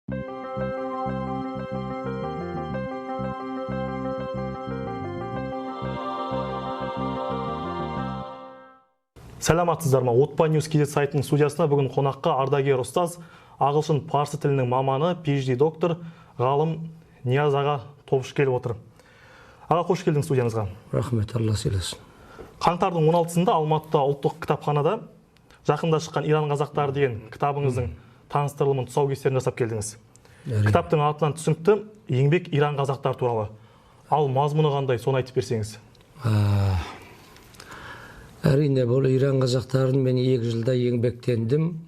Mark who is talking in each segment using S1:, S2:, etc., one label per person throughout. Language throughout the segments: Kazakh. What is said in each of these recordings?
S1: Сәлематсыздар ма? Отпа News KZ сайтының студиясына бүгін қонаққа ардагер ұстаз, ағылшын парсы тілінің маманы, PhD доктор, ғалым Нияз аға Топыш келіп отыр. Аға, қош келдіңіз студиямызға.
S2: Рахмет, Алла сыйласын.
S1: Қаңтардың 16-сында Алматыда ұлттық кітапханада жақында шыққан Иран қазақтары деген кітабыңыздың таныстырылымын, тұсаукесерін жасап келдіңіз. Кітаптың атынан түсінікті, еңбек Иран қазақтары туралы. Ал мазмұны қандай, соны айтып берсеңіз.
S2: Әрине, бұл Иран қазақтарын мен 2 жылда еңбектендім.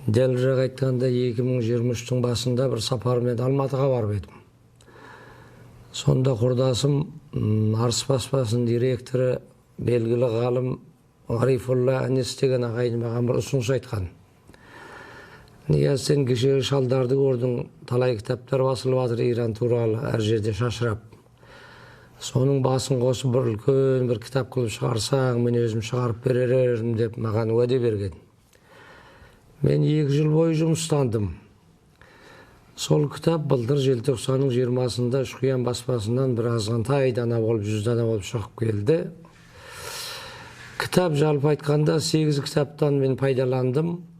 S2: Дәлірек айтқанда, 2023-тің басында бір сапармен Алматыға барып едім. Сонда құрдасым, Арыс баспасының директоры, белгілі ғалым Ғарифулла Әнес деген ағайын маған бір ұсыныс айтқан. Нияз, сен кешегі шалдарды көрдің, талай кітаптар басылып жатыр Иран туралы, әр жерде шашырап. Соның басын қосып бір үлкен бір кітап қылып шығарсаң, мен өзім шығарып берер едім деп маған уәде берген. Мен 2 жыл бойы жұмыстандым. Сол кітап былтыр желтоқсанның 20-сында Үшқиян баспасынан бір азғантай дана болып, 100 дана болып шығып келді. Кітап жалпы айтқанда 8 кітаптан мен пайдаландым.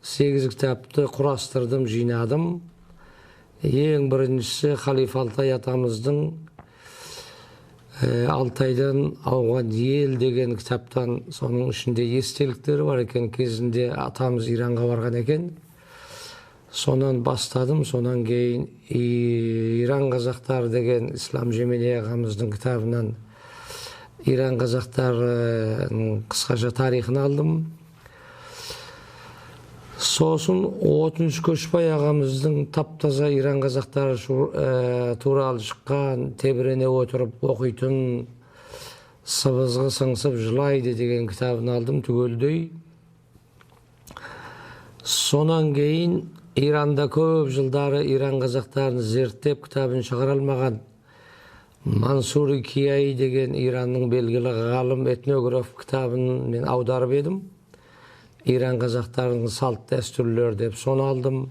S2: 8 кітапты құрастырдым, жинадым. Ең біріншісі Халиф Алтай атамыздың Алтайдан ауған ел деген кітаптан, соның ішінде естеліктері бар екен, кезінде атамыз Иранға барған екен. Сонан бастадым, сонан кейін Иран қазақтары деген Ислам Жеменей ағамыздың кітабынан Иран қазақтарының қысқаша тарихын алдым. Сосын Отыншы Көшбай ағамыздың тап-таза Иран қазақтары туралы шыққан, тебірене отырып оқитын, сыбызғы сыңсып жылайды деген кітабын алдым түгелдей. Сонан кейін Иранда көп жылдары Иран қазақтарын зерттеп кітабын шығара алмаған Мансури Кияи деген Иранның белгілі ғалым этнограф кітабын мен аударып едім. Иран қазақтарының салт дәстүрлері деп соны алдым.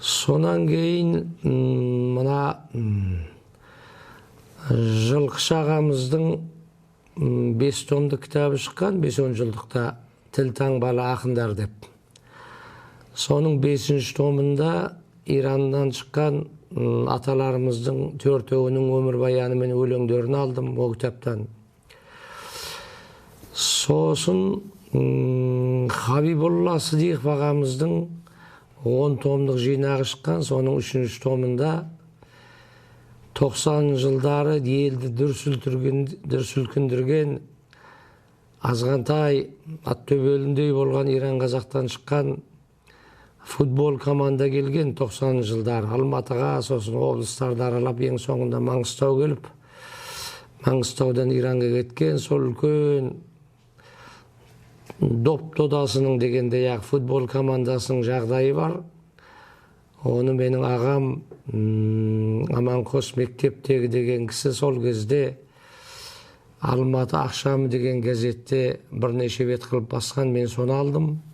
S2: Сонан кейін мына Жылқышы ағамыздың 5 томдық кітабы шыққан, 5-10 жылдықта Тіл таңбалы ақындар деп. Соның 5-ші томында Ираннан шыққан аталарымыздың 4-еуінің өмірбаяны мен өлеңдерін алдым ол кітаптан. Сосын Хабибулла Сыдиқов ағамыздың 10 томдық жинағы шыққан, соның 3-ші томында 90 жылдары елді дүр сілкіндірген азғантай ат төбеліндей болған Иран қазақтан шыққан футбол команда келген 90 жылдары Алматыға, сосын облыстарды аралап, ең соңында Маңғыстау келіп, Маңғыстаудан Иранға кеткен сол үлкен доп додасының дегендей ақ футбол командасының жағдайы бар. Оны менің ағам Аманқос мектептегі деген кісі сол кезде Алматы ақшамы деген газетте бірнеше бет қылып басқан, мен соны алдым.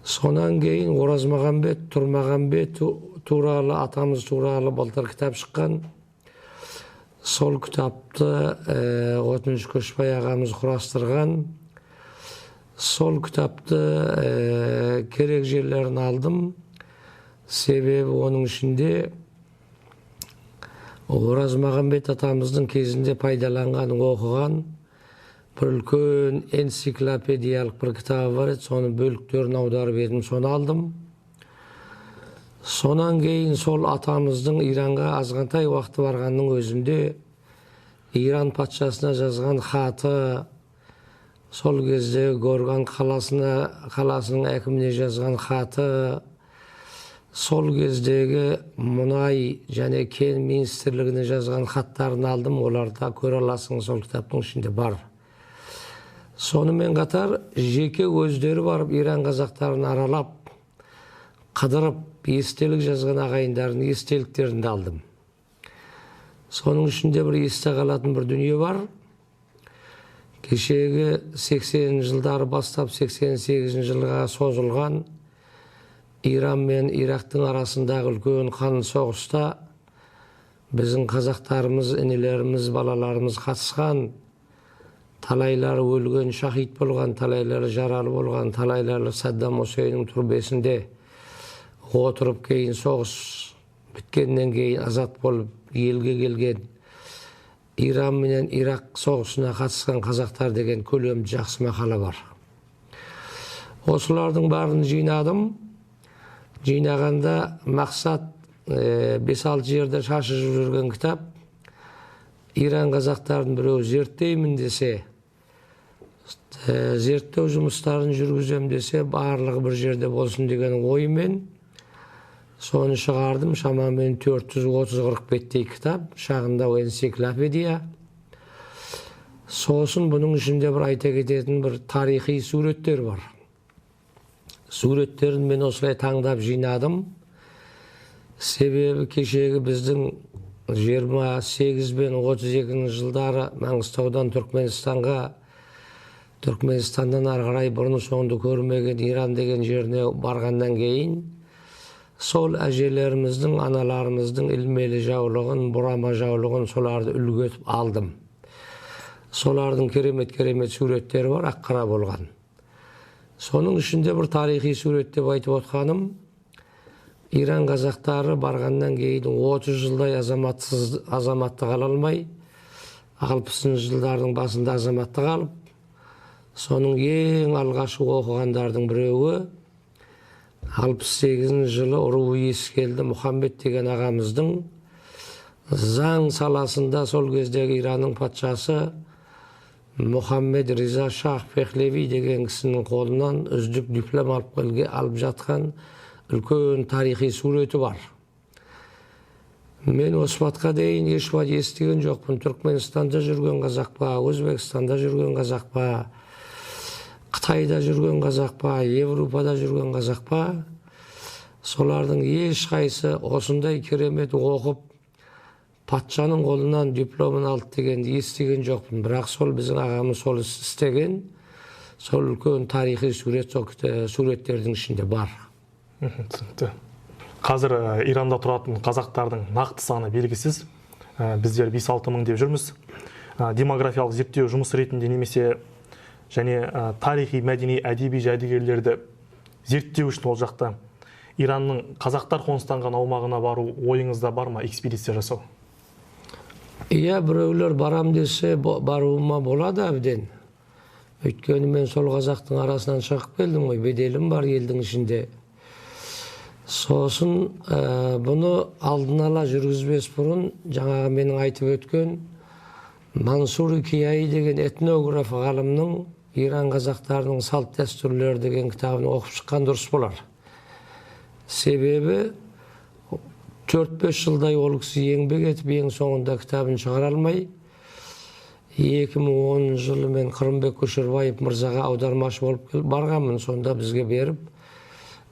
S2: Сонан кейін Оразмағамбет, Тұрмағамбет туралы, атамыз туралы былтыр кітап шыққан. Сол кітапты Отыншы Көшбай ағамыз құрастырған. Сол кітапты керек жерлерін алдым. Себебі оның ішінде Оразмағамбет атамыздың кезінде пайдаланған, оқыған бір үлкен энциклопедиялық бір кітабы бар еді, соның бөліктерін аударып едім, соны алдым. Сонан кейін сол атамыздың Иранға азғантай уақыты барғанның өзінде Иран патшасына жазған хаты, сол кезде Горган қаласының әкіміне жазған хаты, сол кездегі мұнай және кен министрлігіне жазған хаттарын алдым. Оларды да көре аласың, сол кітаптың ішінде бар. Сонымен қатар жеке өздері барып Иран қазақтарын аралап, қыдырып, естелік жазған ағайындардың естеліктерін де алдым. Соның ішінде бір есте қалатын бір дүние бар. Кешегі 80 жылдары бастап 88 жылға созылған Иран мен Ирактың арасындағы үлкен қан соғыста біздің қазақтарымыз, інілеріміз, балаларымыз қатысқан, талайлары өлген, шахид болған, талайлары жаралы болған, талайлары Саддам Хусейннің түрбесінде отырып, кейін соғыс біткеннен кейін азат болып елге келген, Иран менен Ирак соғысына қатысқан қазақтар деген көлемді жақсы мақала бар. Осылардың барын жинадым. Жинағанда мақсат 5-6 жерде шашылып жүрген кітап. Иран қазақтарын біреу зерттеймін десе, зерттеу жұмыстарын жүргізем десе, барлығы бір жерде болсын деген оймен соны шығардым. Шамамен 430-40 беттей кітап, шағындау энциклопедия. Сосын бұның ішінде бір айта кететін бір тарихи суреттер бар. Суреттерін мен осылай таңдап жинадым. Себебі кешегі біздің 28 бен 32 жылдары Маңғыстаудан Түркменстанға, Түркменстаннан ары қарай бұрын соңды көрмеген Иран деген жеріне барғаннан кейін сол әжелеріміздің, аналарымыздың ілмелі жаулығын, бұрама жаулығын соларды үлгі етіп алдым. Солардың керемет-керемет суреттері бар, ақ-қара болған. Соның ішінде бір тарихи сурет деп айтып отқаным, Иран қазақтары барғаннан кейін 30 жылдай азаматтық ала алмай, 60 жылдардың басында азаматтық алып, соның ең алғашқы оқығандардың біреуі 68 жылы руы Ескелді Мұхаммед деген ағамыздың заң саласында сол кездегі Иранның патшасы Мұхаммед Риза Шах Пехлеви деген кісінің қолынан үздік диплом алып жатқан үлкен тарихи суреті бар. Мен осы уақытқа дейін еш уақыт естіген жоқпын. Түркменстанда жүрген қазақ па, Өзбекстанда жүрген қазақ па, Қытайда жүрген қазақ па, Европада жүрген қазақ па, солардың ешқайсы осындай керемет оқып, патшаның қолынан дипломын алды дегенді естіген жоқпын. Бірақ сол біздің ағамыз сол істеген, сол үлкен тарихи сурет, сол суреттердің ішінде бар.
S1: Түсінікті. Қазір Иранда тұратын қазақтардың нақты саны белгісіз. Біздер 5-6 мың деп жүрміз. Демографиялық зерттеу жұмысы ретінде немесе және тарихи, мәдени, әдеби жәдігерлерді зерттеу үшін ол жақта Иранның қазақтар қоныстанған аумағына бару ойыңызда бар ма, экспедиция жасау?
S2: Иә, біреулер барам десе баруыма болады әбден. Өйткені мен сол қазақтың арасынан шығып келдім ғой, беделім бар елдің ішінде. Сосын бұны алдын ала жүргізбес бұрын жаңағы менің айтып өткен Мансур Кияи деген этнограф ғалымның Иран қазақтарының салт дәстүрлері деген кітабын оқып шыққан дұрыс болар. Себебі 4-5 жылдай ол кісі еңбек етіп, ең соңында кітабын шығара алмай, 2010 жылы мен Қырымбек Көшербаев мырзаға аудармашы болып барғанмын, сонда бізге беріп,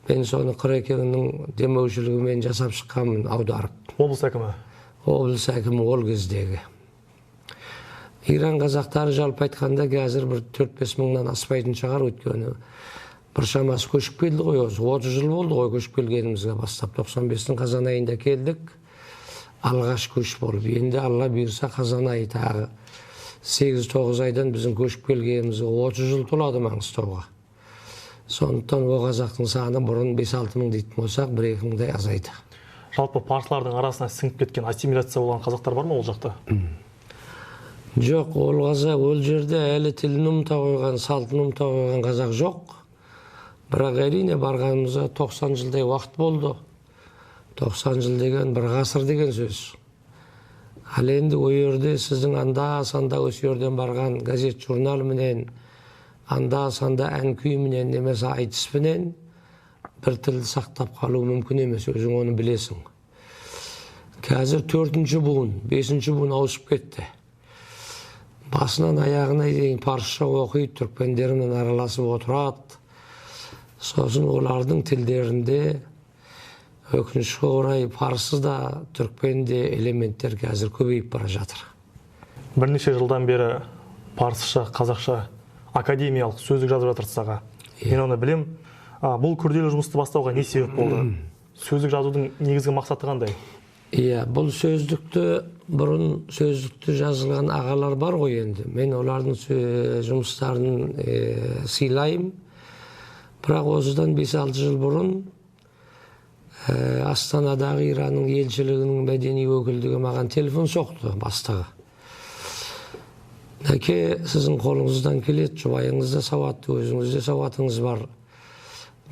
S2: мен соны Қырекеңнің демеушілігімен жасап шыққанмын, аударып.
S1: Облыс әкімі?
S2: Облыс әкімі ол кездегі. Иран қазақтары жалпы айтқанда қазір бір 4-5 мыңнан аспайтын шығар, өйткені біршамасы көшіп келді ғой, осы 30 жыл болды ғой көшіп келгенімізге бастап. 95-тің қазан айында келдік, алғаш көш болып. Енді Алла бұйырса қазан айы тағы 8-9 айдан біздің көшіп келгенімізге 30 жыл толады Маңғыстауға. Сондықтан о қазақтың саны бұрын 5-6 мың дейтін болсақ, 1-2 мыңдай азайды.
S1: Жалпы парсылардың арасына сіңіп кеткен, ассимиляция болған қазақтар бар ма ол жақта?
S2: Жоқ, ол қазақ ол жерде әлі тілін ұмыта қойған, салтын ұмыта қойған қазақ жоқ. Бірақ әрине барғанымызға 90 жылдай уақыт болды. 90 жыл деген бір ғасыр деген сөз. Ал енді ол жерде сіздің анда-санда осы жерден барған газет журнал менен, анда-санда ән күйменен немесе айтыспенен бір тілді сақтап қалу мүмкін емес, өзің оны білесің. Қазір 4-ші буын, 5-ші буын ауысып кетті. Басынан аяғына дейін парсша оқиды, түркпендермен араласып отырады. Сосын олардың тілдерінде өкінішке орай парсы да, түркпен де элементтер қазір көбейіп бара жатыр.
S1: Бірнеше жылдан бері парсыша, қазақша академиялық сөздік жазып жатырсыз аға. Мен оны білем. Бұл күрделі жұмысты бастауға не себеп болды? Сөздік жазудың негізгі мақсаты қандай?
S2: Иә, бұл сөздікті бұрын сөздікті жазылған ағалар бар ғой енді. Мен олардың жұмыстарын сыйлаймын. Бірақ осыдан 5-6 жыл бұрын Астанадағы Иранның елшілігінің мәдени өкілдігі маған телефон соқты, бастығы. Әке, сіздің қолыңыздан келеді, жұбайыңыз да сауатты, өзіңіз де сауатыңыз бар.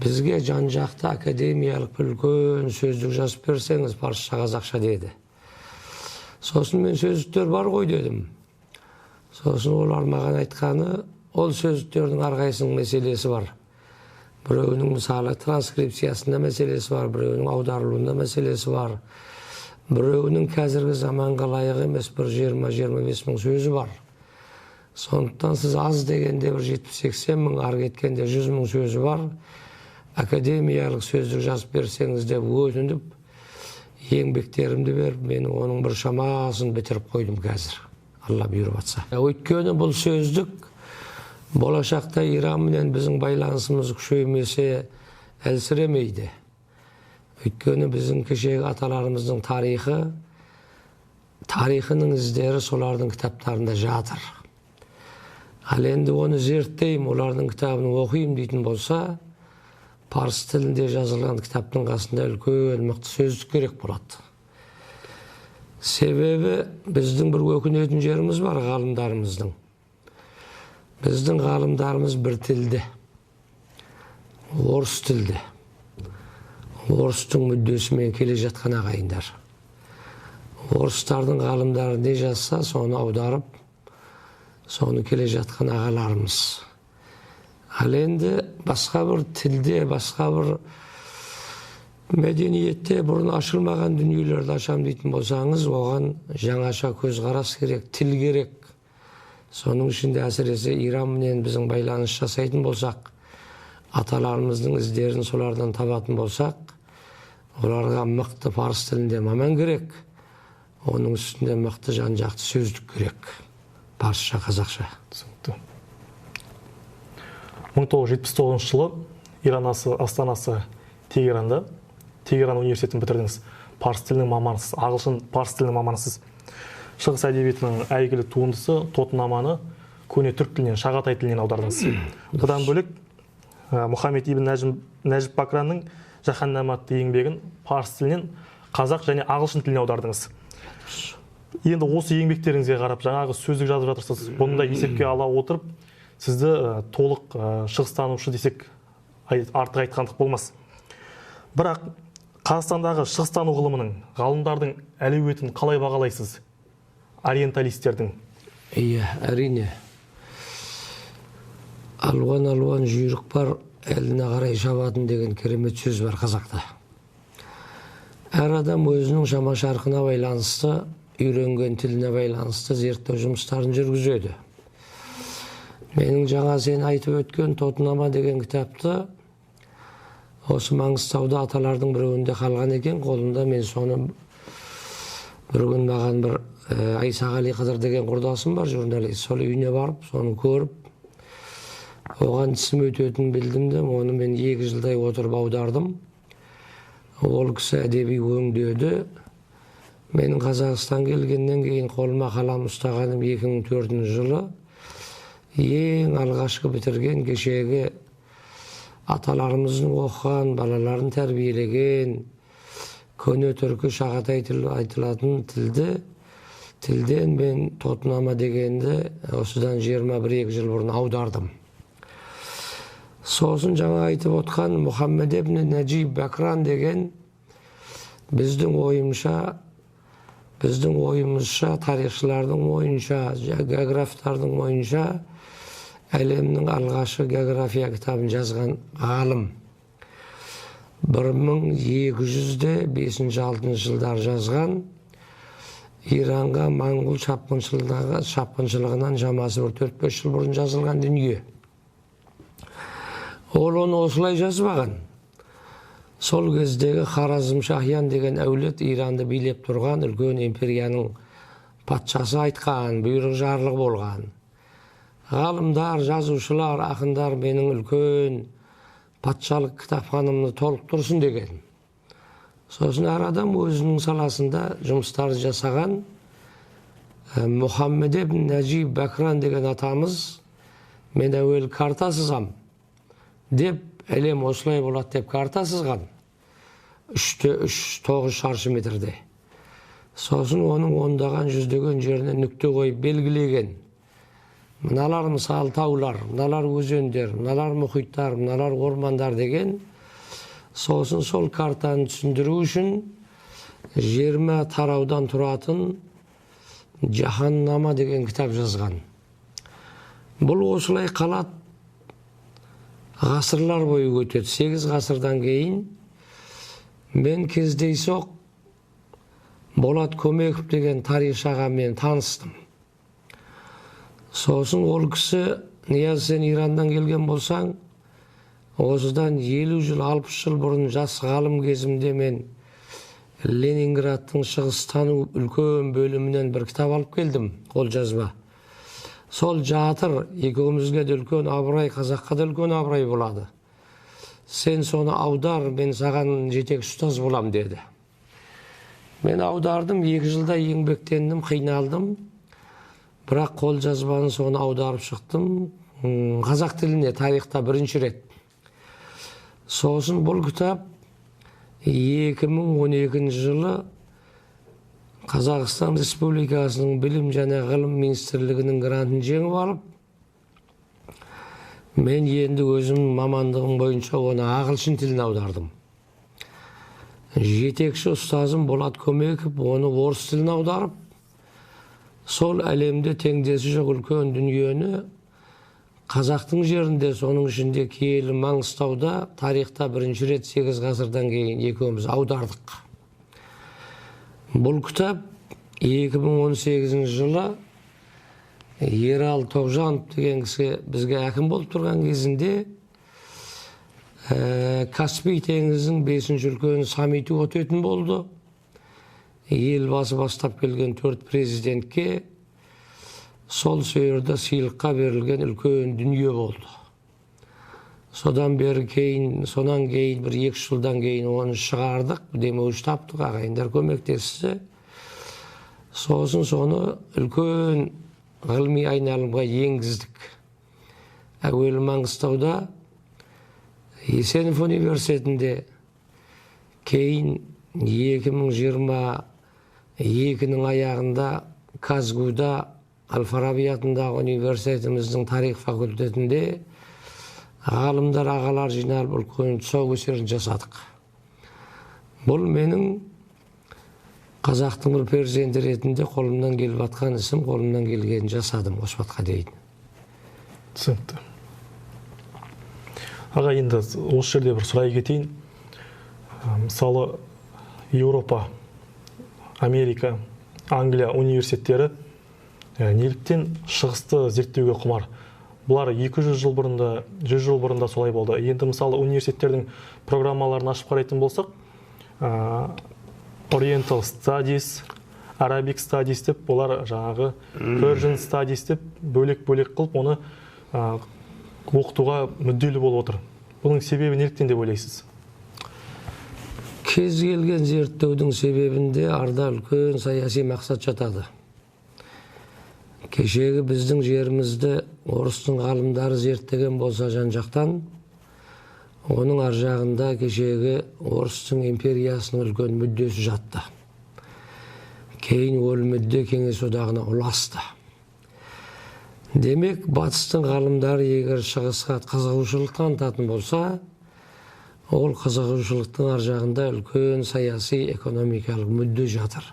S2: Бізге жан-жақты академиялық үлкен сөздік жазып берсеңіз, парсша қазақша деді. Сосын мен сөздіктер бар ғой дедім. Сосын олар маған айтқаны, ол сөздіктердің әрқайсысының мәселесі бар. Біреуінің мысалы транскрипциясында мәселесі бар, біреуінің аударылуында мәселесі бар. Біреуінің қазіргі заманға лайық емес бір 20-25 мың сөзі бар. Сондықтан сіз аз дегенде бір 70-80 мың, ары кеткенде 100 мың сөзі бар. Академиялық сөздік жазып берсеңіз деп өтініп, еңбектерімді беріп, мен оның бір шамасын бітіріп қойдым қазір. Алла бұйырып атса. Өйткені бұл сөздік болашақта Иранменен біздің байланысымыз күшеймесе әлсіремейді. Өйткені біздің кешегі аталарымыздың тарихының іздері солардың кітаптарында жатыр. Ал енді оны зерттеймін, олардың кітабын оқимын дейтін болса, парсы тілінде жазылған кітаптың қасында үлкен мықты сөздік керек болады. Себебі біздің бір өкінетін жеріміз бар ғалымдарымыздың. Біздің ғалымдарымыз бір тілді, орыс тілді, орыстың мүддесімен келе жатқан ағайындар. Орыстардың ғалымдары не жазса, соны аударып, соны келе жатқан ағаларымыз. Ал енді басқа бір тілде, басқа бір мәдениетте бұрын ашылмаған дүниелерді ашам дейтін болсаңыз, оған жаңаша көзқарас керек, тіл керек. Соның ішінде әсіресе Иранменен біздің байланыс жасайтын болсақ, аталарымыздың іздерін солардан табатын болсақ, оларға мықты парсы тілінде маман керек, оның үстінде мықты жан-жақты сөздік керек, парсша, қазақша.
S1: Түсінікті. 1979 жылы Иран астанасы Тегеранда, Тегеран университетін бітірдіңіз. Парсы тілінің маманысыз, ағылшын парсы тілінің маманысыз. Шығыс әдебиетінің әйгілі туындысы Тотынаманы көне түрік тілінен, шағатай тілінен аудардыңыз. Бұдан бөлек Мұхаммед ибн Нәжіп Бакранның Жаһаннама атты еңбегін парсы тілінен қазақ және ағылшын тіліне аудардыңыз. Енді осы еңбектеріңізге қарап, жаңағы сөздік жазып жатырсыз, бұны да есепке ала отырып, сізді толық шығыстанушы десек артық айтқандық болмас. Бірақ Қазақстандағы шығыстану ғылымының, ғалымдардың әлеуетін қалай бағалайсыз? Ориенталистердің.
S2: Иә, әрине. Алуан-алуан жүйрік бар, әліне қарай шабатын деген керемет сөз бар қазақта. Әр адам өзінің шама шарқына байланысты, үйренген тіліне байланысты зерттеу жұмыстарын жүргізеді. Менің жаңа сен айтып өткен Тотынама деген кітапты осы Маңғыстауда аталардың біреуінде қалған екен, қолымда. Мен соны бір күн маған бір Айсағали Қыдыр деген құрдасым бар, журналист, сол үйіне барып, соны көріп, оған тісім өтетінін білдім де, оны мен 2 жылдай отырып аудардым. Ол кісі әдеби өңдеді. Менің Қазақстан келгеннен кейін қолыма қалам ұстағаным 2004 жылы. Ең алғашқы бітірген кешегі аталарымыздың оқыған, балаларын тәрбиелеген көне түркі шағатай тілі айтылатын тілден мен Тотынама дегенді осыдан 21-2 жыл бұрын аудардым. Сосын жаңа айтып отқан Мұхаммед ибн Нәжиб Бакран деген біздің ойымызша, тарихшылардың ойынша, географтардың ойынша әлемнің алғашқы география кітабын жазған ғалым. 1205-6 жылдар жазған. Иранға моңғол шапқыншылығынан шамасы бір 4-5 жыл бұрын жазылған дүние. Ол оны осылай жазбаған. Сол кездегі Харазм Шахиян деген әулет Иранды билеп тұрған үлкен империяның патшасы айтқан, бұйрық жарлық болған. Ғалымдар, жазушылар, ақындар менің үлкен Патшалық кітапханамды толықтырсын деген. Сосын әр адам өзінің саласында жұмыстарын жасаған. Мұхаммед ибн Нәжиб Бәкран деген атамыз мен әуелі карта сызам деп, әлем осылай болады деп карта сызған. 3-3, 9 шаршы метрде. Сосын оның ондаған, жүздеген жеріне нүкте қойып белгілеген. Мыналар мысалы таулар, мыналар өзендер, мыналар мұхиттар, мыналар ормандар деген. Сосын сол картаны түсіндіру үшін 20 тараудан тұратын Жаһаннама деген кітап жазған. Бұл осылай қалады, ғасырлар бойы өтеді. 8 ғасырдан кейін мен кездейсоқ Болат Көмеков деген тарихшы ағамен таныстым. Сосын ол кісі, Нияз, сен Ираннан келген болсаң, осыдан 50 жыл, 60 жыл бұрын жас ғалым кезімде мен Ленинградтың шығыстану үлкен бөлімінен бір кітап алып келдім, қолжазба. Сол жатыр, екеумізге де үлкен абырай, қазаққа да үлкен абырай болады. Сен соны аудар, мен саған жетекші ұстаз болам деді. Мен аудардым, 2 жылда еңбектендім, қиналдым. Бірақ қолжазбаны соны аударып шықтым. Қазақ тіліне тарихта бірінші рет. Сосын бұл кітап 2012 жылы Қазақстан Республикасының Білім және Ғылым Министрлігінің грантын жеңіп алып, мен енді өзім мамандығым бойынша оны ағылшын тіліне аудардым. Жетекші ұстазым Болат Көмеков оны орыс тіліне аударып, сол әлемде теңдесі жоқ үлкен дүниені қазақтың жерінде, соның ішінде киелі Маңғыстауда тарихта бірінші рет 8 ғасырдан кейін екеуміз аудардық. Бұл кітап 2018 жылы Ералы Тоғжанов деген кісі бізге әкім болып тұрған кезінде Каспий теңізінің 5-ші үлкен саммиті өтетін болды. Елбасы бастап келген 4 президентке сол жерде сыйлыққа берілген үлкен дүние болды. Содан бері кейін, сонан кейін бір 2 жылдан кейін оны шығардық, демеуші таптық, ағайындар көмектесті. Сосын соны үлкен ғылыми айналымға енгіздік. Әуелі Маңғыстауда Есенов университетінде, кейін 2022-нің аяғында КазГУда Әл-Фараби атындағы университетіміздің тарих факультетінде ғалымдар, ағалар жиналып үлкен тұсаукесерін жасадық. Бұл менің қазақтың бір перзенті ретінде қолымнан келіп атқан ісім, қолымнан келгенін жасадым осы уақытқа дейін.
S1: Түсінікті. Аға, енді осы жерде бір сұрай кетейін. Мысалы, Еуропа, Америка, Англия университеттері неліктен шығысты зерттеуге құмар? Бұлар 200 жыл бұрында, 100 жыл бұрында солай болды. Енді мысалы университеттердің программаларын ашып қарайтын болсақ, Oriental Studies, Arabic Studies деп, олар жаңағы Persian Studies деп бөлек-бөлек қылып, оны оқытуға мүдделі болып отыр. Бұның себебі неліктен деп ойлайсыз?
S2: Кез келген зерттеудің себебінде арда үлкен саяси мақсат жатады. Кешегі біздің жерімізді орыстың ғалымдары зерттеген болса жан-жақтан, оның ар жағында кешегі орыстың империясының үлкен мүддесі жатты. Кейін ол мүдде Кеңес Одағына ұласты. Демек, батыстың ғалымдары егер шығысқа қызығушылық танытатын болса, ол қызығушылықтың ар жағында үлкен саяси, экономикалық мүдде жатыр.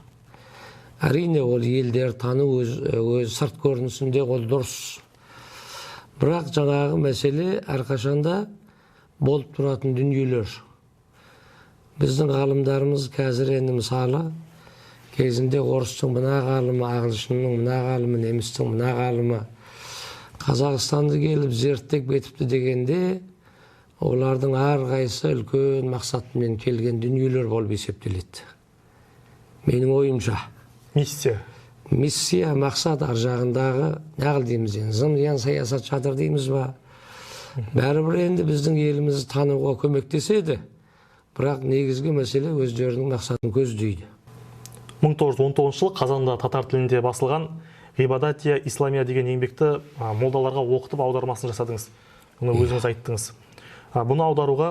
S2: Әрине, ол елдер тану өз сырт көрінісінде ол дұрыс. Бірақ жаңағы мәселе әрқашанда болып тұратын дүниелер. Біздің ғалымдарымыз қазір енді мысалы, кезінде орыстың мына ғалымы, ағылшынның мына ғалымы, немістің мына ғалымы Қазақстанды келіп зерттеп кетіпті дегенде, олардың әрқайсысы үлкен мақсатымен келген дүниелер болып есептеледі. Менің ойымша.
S1: Миссия.
S2: Миссия, мақсат ар жағындағы, неғыл дейміз енді, зымиян саясат жатыр дейміз ба? Бәрібір енді біздің елімізді тануға көмектеседі, бірақ негізгі мәселе өздерінің мақсатын көздейді.
S1: 1919 жылы Қазанда татар тілінде басылған «Ғибадатия Исламия» деген еңбекті молдаларға оқытып аудармасын жасадыңыз. Бұны өзіңіз айттыңыз. Бұны аударуға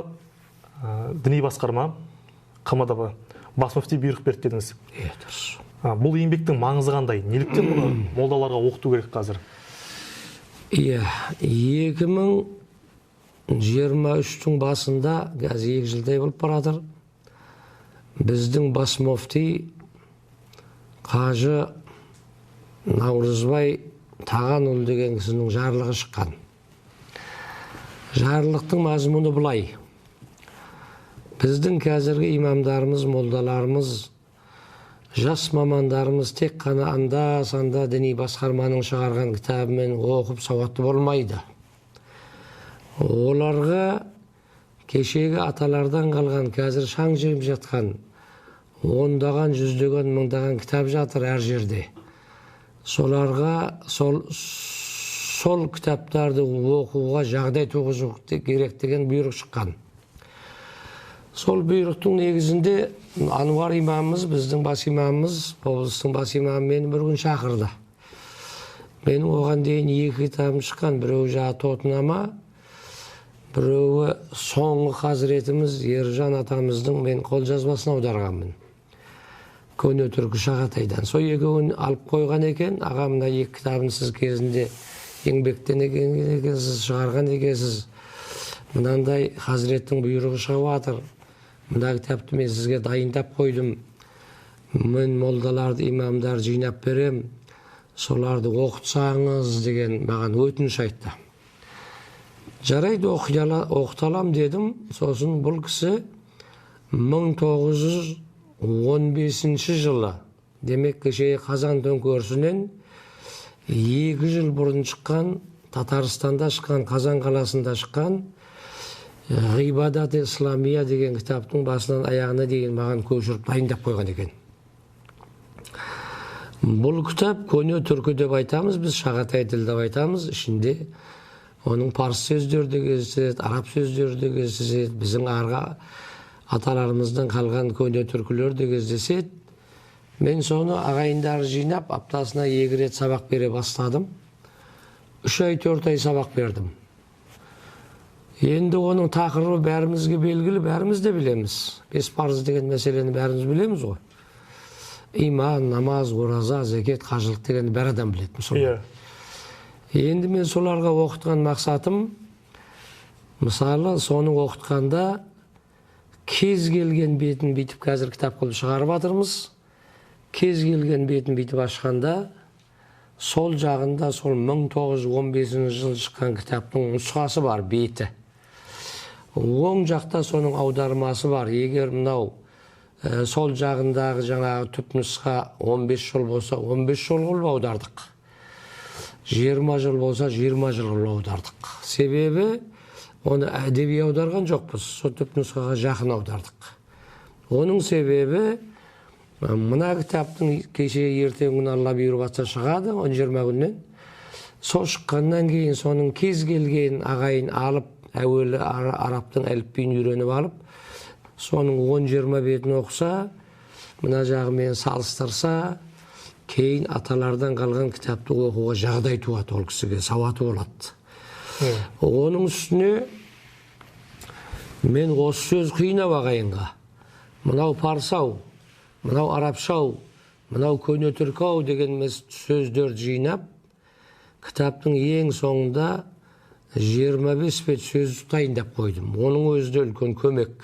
S1: діни басқарма, ҚМДБ, бас мүфти бұйрық берді дедіңіз.
S2: Иә, дұрыс.
S1: Бұл еңбектің маңызы қандай? Неліктен бұны молдаларға оқыту керек қазір?
S2: Иә, 2023-тің басында, қазір 2 жылдай болып баратыр, біздің бас мүфти қажы Наурызбай Тағанұлы деген кісінің жарлығы шыққан. Жарлықтың мазмұны былай. Біздің қазіргі имамдарымыз, молдаларымыз, жас мамандарымыз тек қана анда-санда діни басқарманың шығарған кітабымен оқып сауатты болмайды. Оларға кешегі аталардан қалған, қазір шаң жеп жатқан ондаған, жүздеген, мыңдаған кітап жатыр әр жерде. Соларға сол кітаптарды оқуға жағдай туғызу керек деген бұйрық шыққан. Сол бұйрықтың негізінде Ануар имамымыз, біздің бас имамымыз, облыстың бас имамы мені бір күн шақырды. Менің оған дейін 2 кітабым шыққан, біреуі жаңағы Тотынама, біреуі соңғы хазіретіміз Ержан атамыздың мен қолжазбасын аударғанмын. Көне түркі Шағатайдан. Сол екеуін алып қойған екен, аға мына 2 кітабын сіз кезінде еңбектенген екенсіз, шығарған екенсіз. Мынандай хазіреттің бұйрығы шығып жатыр. Мына кітапты мен сізге дайындап қойдым. Мен молдаларды, имамдарды жинап берем. Соларды оқытсаңыз деген маған өтініш айтты. Жарайды, оқыталам дедім. Сосын бұл кісі 1915 жылы, демек кеше Қазан төңкерісінен 2 жыл бұрын шыққан, Татарстанда шыққан, Қазан қаласында шыққан «Ғибадат Исламия» деген кітаптың басынан аяғына дейін маған көшіріп дайындап қойған екен. Бұл кітап көне түркі деп айтамыз, біз шағатай тіл деп айтамыз, ішінде оның парсы сөздері де кездеседі, араб сөздері де кездеседі, біздің арғы аталарымыздан қалған көне түркілер де кездеседі. Мен соны ағайындарды жинап, аптасына 2 рет сабақ бере бастадым. 3 ай, 4 ай сабақ бердім. Енді оның тақырыбы бәрімізге белгілі, бәріміз де білеміз. 5 парыз деген мәселені бәріміз білеміз ғой. Иман, намаз, ораза, зекет, қажылық дегенді бәр адам біледі, мұсылман. Енді мен соларға оқытқан мақсатым, мысалы, соны оқытқанда кез келген бетін бүйтіп қазір кітап қылып шығарып жатырмыз. Кез келген бетін бүйтіп ашқанда, сол жағында сол 1915 жылы шыққан кітаптың нұсқасы бар, беті. Оң жақта соның аудармасы бар. Егер мынау сол жағындағы жаңағы түп нұсқа 15 жыл болса, 15 жыл қылып аудардық. 20 жыл болса, 20 жыл қылып аудардық. Себебі оны әдеби аударған жоқпыз, сол түп нұсқаға жақын аудардық. Оның себебі мына кітаптың кеше ертеңгі күні Алла бұйырып жатса шығады, 10-20 күннен. Сол шыққаннан кейін соның кез келген ағайын алып, әуелі арабтың әліпбиін үйреніп алып, соның 10-20 бетін оқыса, мына жағымен салыстырса, кейін аталардан қалған кітапты оқуға жағдай туады, ол кісіге сауаты болады. Оның үстіне мен осы сөз қиынау ағайынға. Мынау парсау, мынау арабшау, мынау көне түркау деген сөздерді жинап, кітаптың ең соңында 25 бет сөз дайындап қойдым. Оның өзі де үлкен көмек.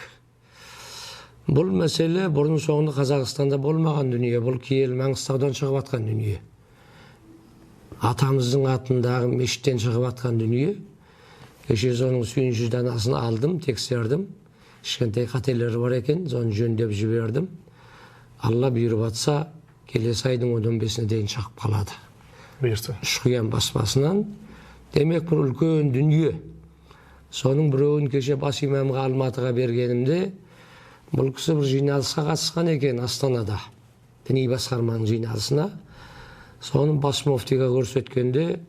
S2: Бұл мәселе бұрын соңды Қазақстанда болмаған дүние, бұл киелі Маңғыстаудан шығып атқан дүние. Атамыздың атындағы мешіттен шығып атқан дүние. Кеше соның сүйінші данасын алдым, тексердім. Кішкентай қателері бар екен, соны жөндеп жібердім. Алла бұйырып атса, келесі айдың 15-іне дейін шығып қалады.
S1: Бұйырса.
S2: Үшқиян баспасынан. Демек бір үлкен дүние. Соның біреуін кеше бас имамға Алматыға бергенімде, бұл кісі бір жиналысқа қатысқан екен Астанада, діни басқарманың жиналысына. Соны бас муфтиге көрсеткенде,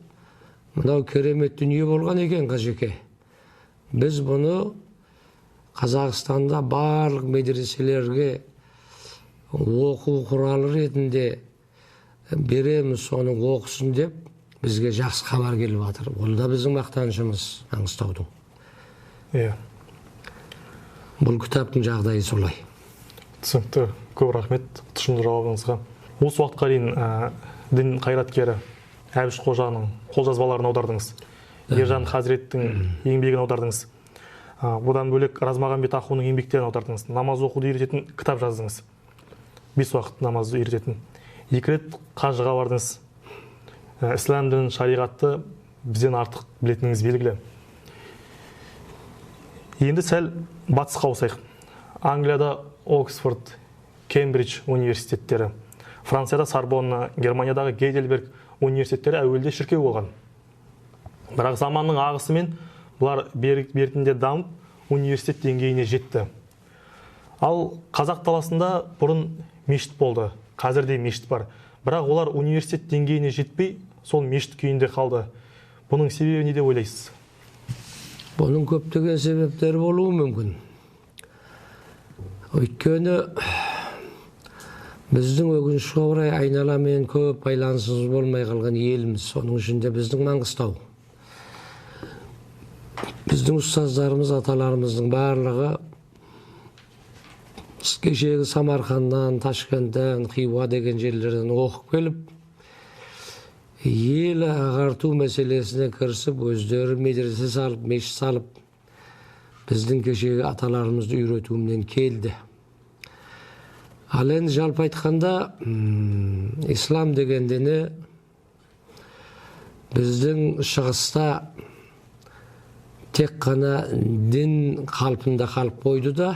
S2: мынау керемет дүние болған екен қажеке. Біз бұны Қазақстанда барлық медреселерге оқу құралы ретінде береміз, соны оқысын деп бізге жақсы хабар келіп жатыр. Ол да біздің мақтанышымыз, Маңғыстаудың.
S1: Иә.
S2: Бұл кітаптың жағдайы солай.
S1: Түсінікті. Көп рахмет тұшымды жауабыңызға. Осы уақытқа дейін дін қайраткері Әбіш қожаның қолжазбаларын аудардыңыз. Ержан хазіреттің еңбегін аудардыңыз. Одан бөлек Размағамбет ахунның еңбектерін аудардыңыз. Намаз оқуды үйрететін кітап жаздыңыз. 5 уақыт намазды үйрететін. 2 рет қажыға бардыңыз. Ислам дінін, шариғатты бізден артық білетініңіз белгілі. Енді сәл батысқа ауысайық. Англияда Оксфорд, Кембридж университеттері, Францияда Сорбонна, Германиядағы Гейдельберг университеттері әуелде шіркеу болған. Бірақ заманның ағысымен бұлар бертінде дамып, университет деңгейіне жетті. Ал қазақ даласында бұрын мешіт болды, қазір де мешіт бар. Бірақ олар университет деңгейіне жетпей, сол мешіт күйінде қалды. Бұның себебі не деп ойлайсыз?
S2: Бұның көптеген себептері болуы мүмкін. Өйткені біздің өкінішке орай айналамен көп байланысымыз болмай қалған еліміз, соның ішінде біздің Маңғыстау. Біздің ұстаздарымыз, аталарымыздың барлығы кешегі Самарқаннан, Ташкенттен, Хиуа деген жерлерден оқып келіп, ел ағарту мәселесіне кірісіп, өздері медресе салып, мешіт салып, біздің кешегі аталарымызды үйретуімен келді. Ал енді жалпы айтқанда, ислам деген діні біздің шығыста тек қана дін қалпында қалып қойды да,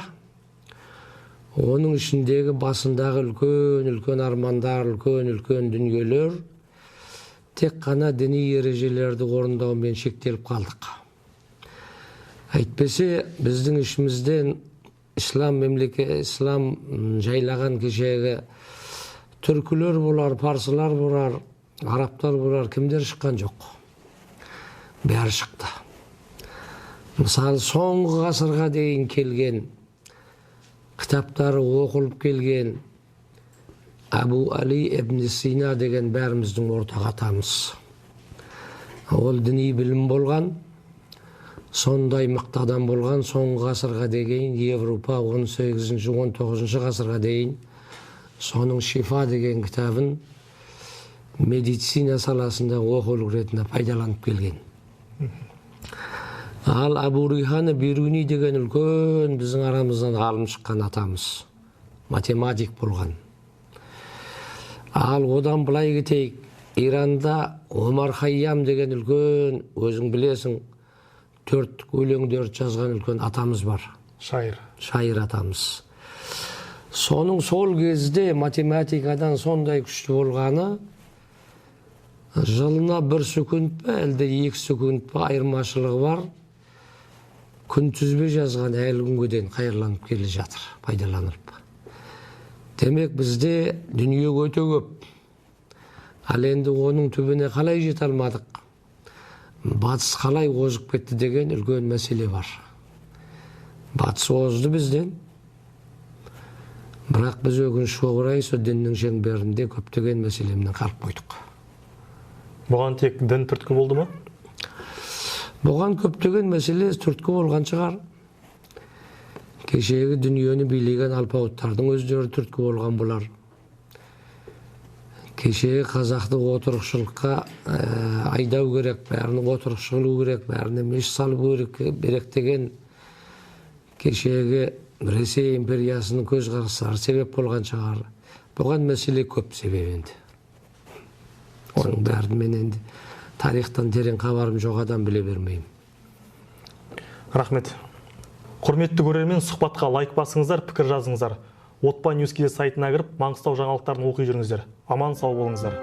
S2: оның ішіндегі басындағы үлкен-үлкен армандар, үлкен-үлкен дүниелер тек қана діни ережелерді орындаумен шектеліп қалдық. Әйтпесе біздің ішімізден ислам мемлекет, ислам жайлаған кешегі түркілер болар, парсылар болар, арабтар болар, кімдер шыққан жоқ. Бәрі шықты. Мысалы, соңғы ғасырға дейін келген, кітаптары оқылып келген Әбу Али ибн Сина деген бәріміздің ортақ атамыз. Ол діни білім болған, сондай мықты адам болған, соңғы ғасырға дейін Европа 18-ші, 19-шы ғасырға дейін соның Шифа деген кітабын медицина саласында оқулық ретінде пайдаланып келген. Ал Әбу Рихана Бируни деген үлкен біздің арамыздан ғалым шыққан атамыз, математик болған. Ал одан былай кетейік, Иранда Омар Хайям деген үлкен, өзің білесің, 4 өлеңдерді жазған үлкен атамыз бар.
S1: Шайыр.
S2: Шайыр атамыз. Соның сол кезде математикадан сондай күшті болғаны, жылына 1 секунд па, әлде 2 секунд па айырмашылығы бар, күнтізбе жазған әлі күнге дейін қайырланып келе жатыр, пайдаланылып. Демек, бізде дүние өте көп. Ал енді оның түбіне қалай жете алмадық? Батыс қалай озып кетті деген үлкен мәселе бар. Батыс озды бізден. Бірақ біз өкінішке орай сол діннің шеңберінде көптеген мәселемен қалып қойдық.
S1: Бұған тек дін түрткі болды ма?
S2: Бұған көптеген мәселе түрткі болған шығар. Кешегі дүниені билеген алпауыттардың өздері түрткі болған болар. Кешегі қазақты отырықшылыққа айдау керек, бәрін отырықшы қылу керек, бәріне мешіт салу керек деген кешегі Ресей империясының көзқарастары себеп болған шығар. Бұған мәселе көп себеп енді. Оның бәрін мен енді тарихтан терең хабарым жоқ адам біле бермеймін.
S1: Рахмет. Құрметті көрермен, сұхбатқа лайк басыңыздар, пікір жазыңыздар. Отпа News.kz сайтына кіріп, Маңғыстау жаңалықтарын оқи жүріңіздер. Аман сау болыңыздар.